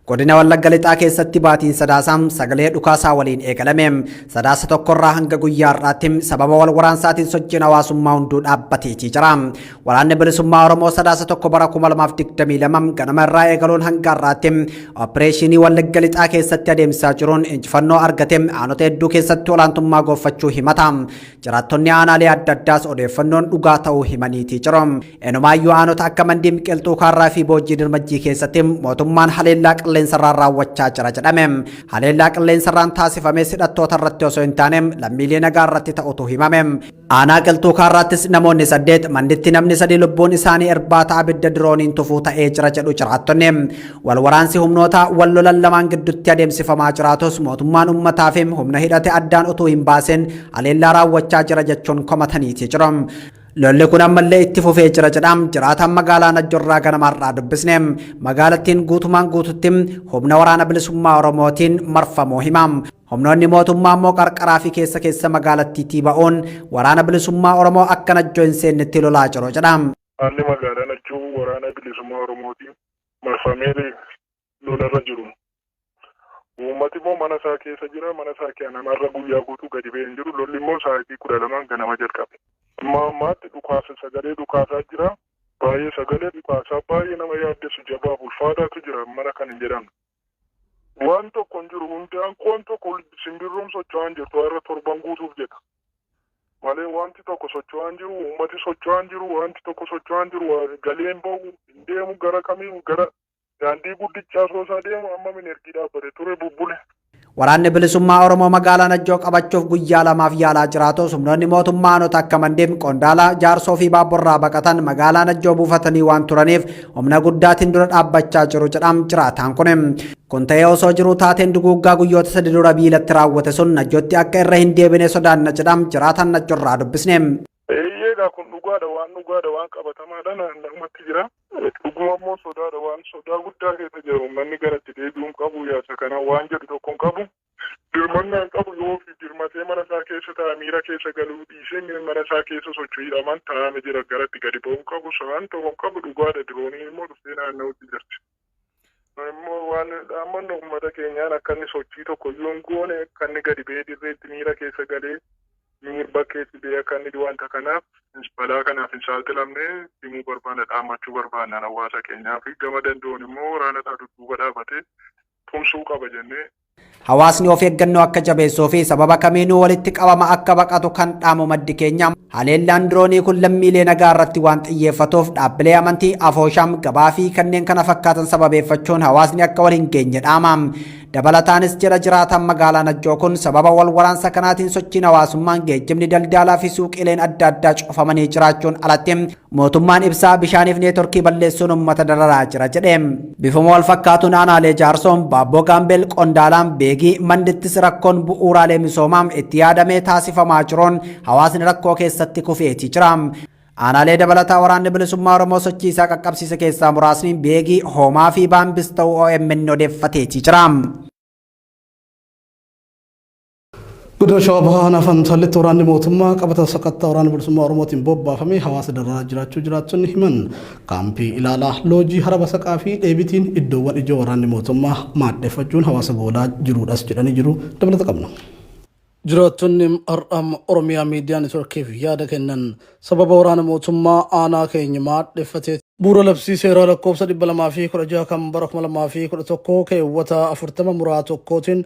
Godina Wallagga Lixaa keessatti baatiin Sadaasaa sagalee dhukaasaa waliin eegalame. Sadaasa tokkorraa hanga guyyaa har'aatti sababa wal waraansaatiin sochiin hawaasummaa hunduu dhaabbateetii jira. Waraanni Bilisummaa Oromoo Sadaasa 1 bara 2022 ganama irraa eegaluun hanga har'aatti opereeshinii Wallagga Lixaa keessatti adeemsisaa jiruun injifannoo argate aanota hedduu keessatti olaantummaa gonfachuu himata. Jiraattonni aanaalee adda addaas odeeffannoon dhugaa ta'uu himaniitii jiru. Enumaayyuu aanota akka Mandii Miqilxuu Kaarraa fi Boojjii Dirmajjii keessatti mootummaan haleellaa qilleensarraan raawwachaa jira jedhame. Haleellaa qilleensarraan taasifames hidhattoota irratti osoo hin taane lammiilee nagaa irratti ta'utu himame. Aanaa Qilxuu Kaarraattis namoonni 8, Manditti namni 3 lubbuun isaanii irbaata abidda dirooniin tufuu ta'ee jira jedhu jiraattonni. Wal waraansi humnoota wal lolan lamaan gidduutti adeemsifamaa jiraatus mootummaan uummataa fi humna hidhate addaan utuu hin baasin haleellaa raawwachaa jira jechuun komataniiti jiru. Lolli kun ammallee itti fufee jira jedha jiraataan magaalaa Najjorraa ganama har'aa dubbisne. Magaalattiin guutumaan guututti humna waraana bilisummaa Oromootiin marfamuu hima. Humnoonni mootummaa immoo qarqaraa fi keessa keessa magaalattiitii ba'uun waraana bilisummaa Oromoo akka Najjoo hin seennetti lolaa jiru jedha. Haalli magaalaa Najjoo waraana bilisummaa Oromootiin marfamee lolarra jiru. Uummati immoo mana isaa keessa jira. Mana isaa keessa namarra guyyaa guutuu gadi ba'ee hin jiru. Lolli immoo sa'aatii 12 ganama jalqabe. Amma ammaatti dhukaasa sagalee dhukaasaa jira. Baay'ee sagalee dhukaasaa baay'ee nama yaaddessu jabaaf ulfaataatu jira mana kan hin jedhamne. Waan tokko hin jiru. Hundaanqoon tokko simbirroon socho'aa hin jirtu har'a torban guutuuf jedha. Malee wanti tokko socho'aa hin jiru. Uummati socho'aa hin jiru. Wanti tokko socho'aa hin jiru. Galeen ba'u hin deemu gara kamiin gara daandii guddichaa soosaa deemu amma minergii dhaabbate ture bubbule. Waraanni Bilisummaa Oromoo magaalaa Najjoo qabachuuf guyyaa lamaaf yaalaa jiraatus humnoonni mootummaa aanota akka Mandiim, Qondaalaa, Jaarsoo fi Baabborraa baqatan magaalaa Najjoo buufatanii waan turaniif humna guddaatiin dura dhaabbachaa jiru jedham jiraataan kun. Kun ta'ee osoo jiruu taateen duguuggaa guyyoota sadi dura biilatti raawwate sun Najjootti akka irra hin deebine sodaanna jedham jiraataan Najjorraa dubbisne. Eeyyeedha kun dhugaadha waan dhugaadha waan qabatamaadha namatti jira. Dhuguma immoo sodaadha waan sodaa guddaa keessa jira uummanni gara itti deebi'uu hin qabu yaasa kana waan jedhu tokko hin qabu. Dirmannaa hin qabu yoo ofii dirmatee mana isaa keessa taa'e miira keessa galuu dhiisee mana isaa keessa socho'iidhamaan taa'ame jira gara itti gadi ba'uu hin qabu waan tokko hin qabu dhugaadha dirooniin immoo dhuftee naanna'utti jirti. Immoo waan dhaammannu uummata keenyaan akka inni sochii tokko iyyuu hin goone akka inni gadi ba'ee dirreetti miira keessa galee miir bakkeetti ba'ee akka inni wanta kanaaf balaa kanaaf hin saaxilamne himuu barbaanna dhaammachuu barbaanna hawaasa keenyaa fi gama danda'uun immoo waraana isaa dudduuba dhaabatee tumsuu qaba jennee. Hawaasni of eeggannoo akka jabeessuu fi sababa kamiinuu walitti qabama akka baqatu kan dhaamu maddi keenya haleellaan diroonii kun lammiilee nagaa irratti waan xiyyeeffatuuf dhaabbilee amantii, afooshaam, gabaa fi kanneen kana fakkaatan sababeeffachuun hawaasni akka wal hin geenye dhaama. Dabalataanis jedha jiraataan magaalaa Najjoo kun sababa wal waraansa kanaatiin sochiin hawaasummaan geejjibni daldalaa fi suuqiileen adda addaa cufamanii jiraachuun alatti Mootummaan ibsaa bishaaniif neetworkii balleessuun uummata dararaa jira jedhe. Bifuma wal fakkaatuun aanaalee Jaarsoon, Baabboo Gaambeel, Qondaalaan, Beegii, Mandittis rakkoon bu'uuraalee misoomaa itti yaadamee taasifamaa jiruun hawaasni rakkoo keessatti kufeetii jira. Aanaalee dabalataa waraanni bilisummaa Oromoo sochii isaa qaqqabsiise keessaa muraasni Beegii, Hoomaa fi Baambis ta'uu OMN odeeffateetii jira. Godina Shawaa Bahaa Aanaa Fantaalletti waraanni mootummaa qabata sakattaa waraana bilisummaa Oromootiin bobbaafame hawaasa dararaa jiraachuu jiraattonni himan. Kaampii Ilaalaa, Loojii Haraba Saqaa fi Dheebitiin iddoowwan ijoo waraanni mootummaa maadheffachuun hawaasa goolaa jiruudhas jedhanii jiru. Dabalata qabna. Jiraattonni har'a Oromiyaa Miidiyaa Networkiif yaada kennan sababa waraana mootummaa aanaa keenya maadheffatee Bu'uura labsii seeraa lakkoofsa 216 kan bara 2011 keewwata 40 muraa tokkootiin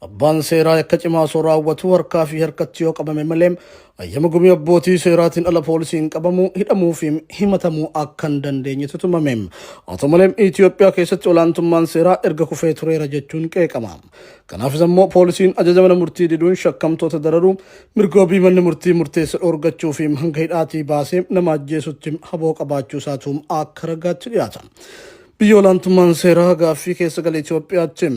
abbaan seeraa yakka cimaa osoo raawwatu harkaa fi harkatti yoo qabame malee hayyama gumii abbootii seeraatiin ala poolisiin qabamuu, hidhamuu fi himatamuu akka hin dandeenyetu tumame. Haa ta'u malee Itoophiyaa keessatti olaantummaan seeraa erga kufee tureera jechuun qeeqama. Kanaafis ammoo poolisiin ajaja mana murtii diduun shakkamtoota dararuu, mirga wabii manni murtii murteesse dhoorgachuu fi hanga hidhaatii baasee nama ajjeesutti haboo qabaachuu isaatu akka ragaatti dhiyaata. Biyya olaantummaan seeraa gaaffii keessa gale Itoophiyaatti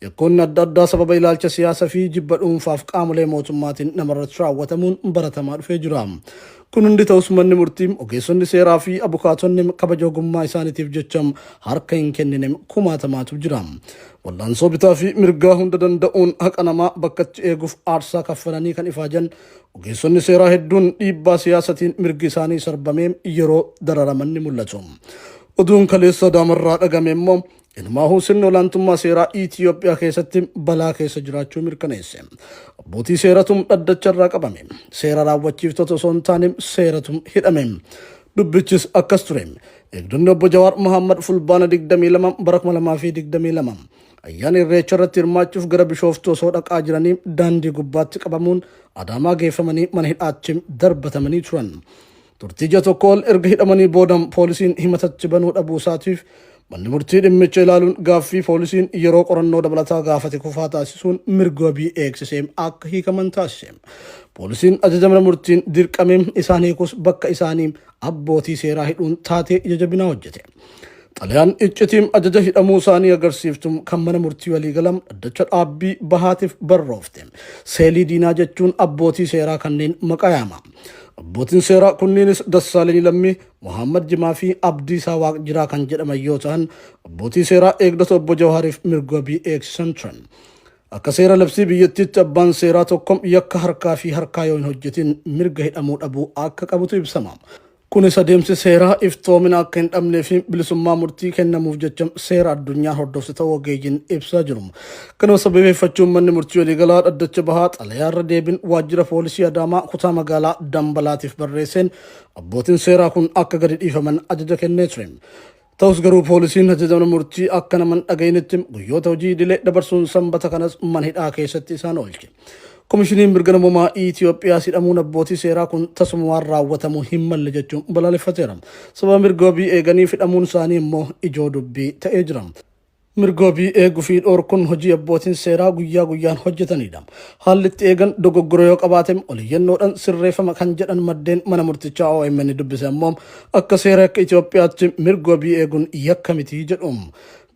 yakkoonni adda addaa sababa ilaalcha siyaasa fi jibba dhuunfaaf qaamolee mootummaatiin namarratti raawwatamuun baratamaa dhufee jira. Kun hundi ta'us manni murtii, ogeessonni seeraa fi abukaatonni kabaja ogummaa isaaniitiif jecha harka hin kennine kumaatamaatu jira. Wal'aansoo bitaa fi mirgaa hunda danda'uun haqa namaa bakkatti eeguuf aarsaa kaffalanii kan ifaajan ogeessonni seeraa hedduun dhiibbaa siyaasatiin mirgi isaanii sarbamee yeroo dararaman ni mul'atu. Oduun kaleessa Adaamarraa dhagame immoo Inumaahuu sirni olaantummaa seeraa Itiyoophiyaa keessatti balaa keessa jiraachuu mirkaneesse. Abbootii seeratum dhaddacha irraa qabame. Seera raawwachiiftota osoo hin taane seeratum hidhame. Dubbichis akkas ture. Eegdonni obbo Jawaar Mohammad Fulbaana 22 bara 2022 ayyaana Irreecha irratti hirmaachuuf gara Bishooftuu osoo dhaqaa jiranii daandii gubbaatti qabamuun Adaamaa geeffamanii mana hidhaatti darbatamanii turan. Turtii ji'a tokko ol erga hidhamanii booda poolisiin himatatti banuu dhabuu isaatiif manni murtii dhimmicha ilaaluun gaaffii poolisiin yeroo qorannoo dabalataa gaafate kufaa taasisuun mirga wabii eegsisee akka hiikaman taasise. Poolisiin ajaja mana murtiin dirqamee isaan hiikus bakka isaanii abbootii seeraa hidhuun taatee ija jabinaa hojjete. Xalayaan iccitiin ajaja hidhamuu isaanii agarsiiftu kan mana murtii waliigala dhaddacha dhaabbii bahaatiif barroofte. Seelii diinaa jechuun abbootii seeraa kanneen maqaa yaama. Abbootiin seeraa kunniinis Dassaaleny Lammii, Mohammad Jimaa fi Abdiisaa Waaqjiraa kan jedhaman yoo ta'an, abbootii seeraa eegdota obbo Jawaariif mirga wabii eegsisan turan. Akka seera labsii biyyattiitti abbaan seeraa tokko yakka harkaa fi harkaa yoo hin hojjetin mirga hidhamuu dhabuu akka qabutu ibsama. Kunis adeemsi seeraa iftoomina akka hin dhabnee fi bilisummaa murtii kennamuuf jecha seera addunyaan hordofte ta'uu ogeeyyiin ibsaa jiru. Kanuma sababeeffachuun manni murtii waliigalaa dhaddacha bahaa xalayaa irra deebiin waajjira poolisii Adaamaa kutaa magaalaa Dambalaatiif barreesseen abbootiin seeraa kun akka gadi dhiifaman ajaja kennee ture. Ta'us garuu poolisiin ajaja mana murtii akka nama hin dhaga'initti guyyoota hojii idilee dabarsuun sanbata kanas mana hidhaa keessatti isaan oolche. Komishiniin mirga namoomaa Itoophiyaas hidhamuun abbootii seeraa kun tasuma waan raawwatamuu hin malle jechuun balaaleffateera. Sababa mirga wabii eeganiif hidhamuun isaanii immoo ijoo dubbii ta'ee jira. Mirga wabii eeguu fi dhorkuun hojii abbootiin seeraa guyyaa guyyaan hojjetanidha. Haalli itti eegan dogoggora yoo qabaate oliyyannoodhaan sirreeffama kan jedhan maddeen mana murtichaa OMN dubbise ammoo akka seera akka Itoophiyaatti mirga wabii eeguun yakka miti jedhu.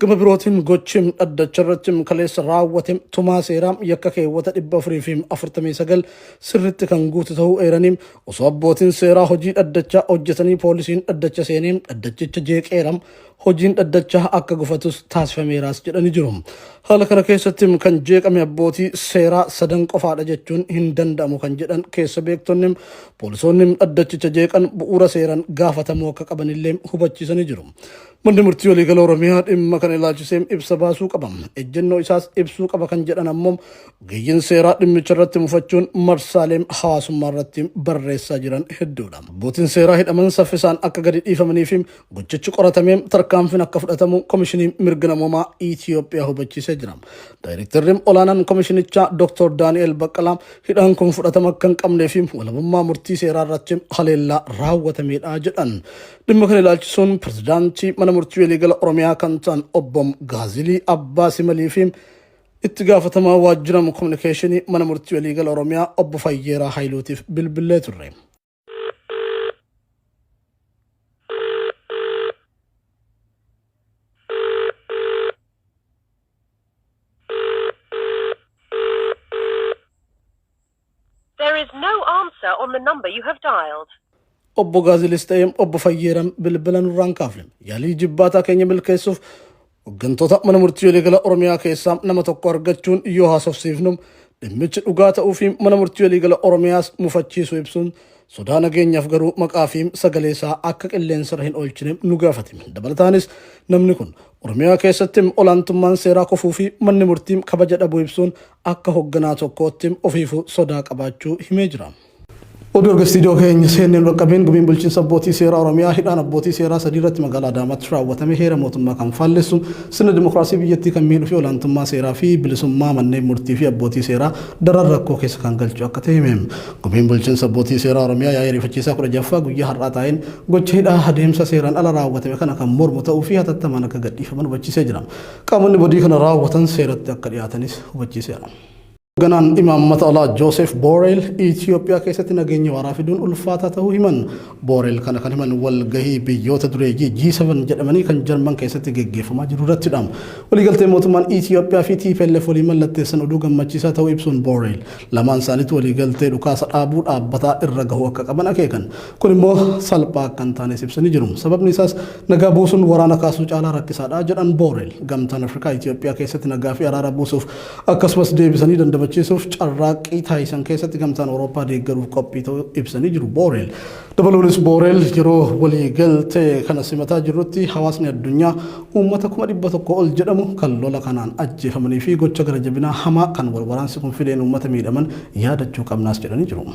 Gama birootiin gochi dhaddacha irratti kaleessa raawwate tumaa seeraa yakka keewwata 449 sirritti kan guutu ta'uu eeranii osoo abbootiin seeraa hojii dhaddachaa hojjetanii poolisiin dhaddacha seenee dhaddachicha jeeqeera hojiin dhaddachaa akka gufatus taasifameeraas jedhanii jiru. Haala kana keessatti kan jeeqame abbootii seeraa sadan qofaadha jechuun hin danda'amu kan jedhan keessa beektonni poolisoonni dhaddachicha jeeqan bu'uura seeraan gaafatamuu akka qabanillee hubachiisanii jiru. Manni murtii waliigala Oromiyaa dhimma kana ilaalchisee ibsa baasuu qaba. Ejjennoo isaas ibsuu qaba kan jedhan ammoo ogeeyyiin seeraa dhimmicha irratti mufachuun marsaalee hawaasummaa irratti barreessaa jiran hedduudha. Abbootiin seeraa hidhaman saffisaan akka gadi dhiifamanii fi gochichi qoratamee tarkaanfiin akka fudhatamu Komishinii Mirga Namoomaa Itiyoophiyaa hubachiisee jira. Daayirektarri olaanaan komishinichaa Dr. Daani'el Baqqalaa hidhaan kun fudhatama akka hin qabnee fi walabummaa murtii seeraa irratti haleellaa raawwatamedha jedhan. Dhimma kana ilaalchisuun pirezidaantii mana murtii waliigala Oromiyaa kan ta'an obbo Gaazilii Abbaa Simalii fi itti gaafatamaa waajjira kominikeeshinii mana murtii waliigala Oromiyaa obbo Fayyeeraa Hayiluutiif bilbilee turre. There is no answer on the number you have dialed. Obbo Gaazilis ta'ee obbo Fayyeeran bilbila nurraan kaafne. Yaalii jibbaataa keenya milkeessuuf hooggantoota mana murtii waliigala Oromiyaa keessaa nama tokko argachuun yoo haasofsiifnu dhimmichi dhugaa ta'uu fi mana murtii waliigala Oromiyaas mufachiisu ibsuun sodaa nageenyaaf garuu maqaa fi sagalee isaa akka qilleensarra hin oolchine nu gaafate. Dabalataanis namni kun Oromiyaa keessatti olaantummaan seeraa kufuu fi manni murtii kabaja dhabuu ibsuun akka hoogganaa tokkootti ofiifuu sodaa qabaachuu himee jira. Oduu erga istiidiyoo keenya seenneen dhaqqabeen gumiin bulchiinsa abbootii seeraa Oromiyaa hidhaan abbootii seeraa sadii irratti magaalaa Adaamaatti raawwatame heera mootummaa kan faallessu sirna dimokiraasii biyyattii kan miidhuu fi olaantummaa seeraa fi bilisummaa manneen murtii fi abbootii seeraa daran rakkoo keessa kan galchu akka ta'e hime. Gumiin bulchiinsa abbootii seeraa Oromiyaa yaa'ii ariifachiisaa 16ffaa guyyaa har'aa taa'een gocha hidhaa adeemsa seeraan ala raawwatame kana kan mormu ta'uu fi hatattamaan akka gadhiifaman hubachiisee jira. Qaamonni badii kana raawwatan seeratti akka dhiyaatanis hubachiiseera. Hoogganaan imaammata alaa Joosef Booreel Itiyoophiyaa keessatti nageenya waaraa fiduun ulfaataa ta'uu himan. Booreel kana kan himan walgahii biyyoota dureeyyii G7 jedhamanii kan Jarman keessatti geggeeffamaa jiru irrattidha. Waliigaltee mootummaan Itiyoophiyaa fi TPLF waliin mallatteessan oduu gammachiisaa ta'uu ibsuun Booreel lamaan isaaniitu waliigaltee dhukaasa dhaabuu dhaabbataa irra gahuu akka qaban akeekan. Kun immoo salphaa akka hin taanes ibsanii jiru. Sababni isaas nagaa buusuun waraana kaasuu caalaa rakkisaadha jedhan Booreel. Gamtaan Afrikaa Itiyoophiyaa keessatti nagaa fi araara buusuuf akkasumas deebisanii dandamachiisuuf dandamachiisuuf carraaqqii taasisan keessatti Gamtaan Awurooppaa deeggaruuf qophii ta'uu ibsanii jiru Booreel. Dabaluunis Booreel yeroo waliigaltee kana simataa jirrutti hawaasni addunyaa uummata 100,000 ol jedhamu kan lola kanaan ajjeefamanii fi gocha gara jabinaa hamaa kan wal waraansi kun fideen uummata miidhaman yaadachuu qabnaas jedhanii jiru.